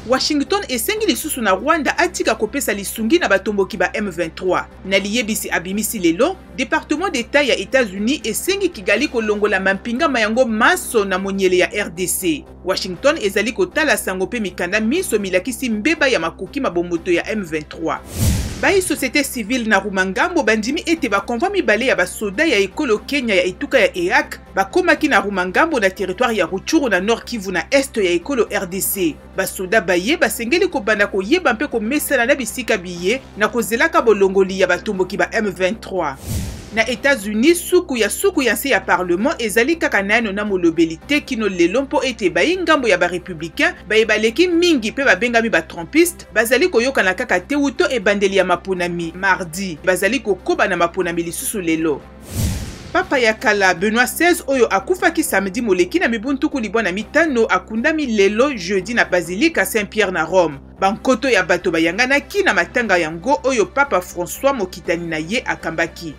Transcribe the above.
Washington esengi lisusu na Rwanda atika kopesa lisungi na batomboki ba M23. Na liyebisi abimisi lelo, Departement d'Etat ya Etats-Unis esengi Kigali kolongola mampinga ma yango manso na monyele ya rdc. Washington ezali kotala sango mpe mikanda minso milakisi mbeba ya makoki ma bomoto ya M23. Bayi societe civile na Rumangambo bandimi ete ba convoi mibale ya basoda ya ekolo Kenya ya etuka ya EAC bakomaki na Rumangambo na territoire ya Rutshuru na Nord Kivu na est ya ekolo rdc. Basoda baye basengeli kobanda koyeba mpe komesana na bisika biye na kozelaka bolongoli ya batomboki ba M23. Na Etats-Unis, suku ya suku ya nse ya parlement ezali kaka naino na molobeli te kino lelo mpo ete bayi ngambo ya ba republicains baye baleki mingi mpe babengami ba trumpistes bazali koyokana kaka te wuto ebandeli ya maponami mardi. Bazali kokoba na maponami lisusu lelo. Papa ya kala Benoit XVI oyo akufaki samedi moleki na mibu 95 akundami lelo jeudi na Basilique Saint-Pierre na Rome. Bankoto ya bato bayanganaki na matanga yango oyo Papa François mokitani na ye akambaki.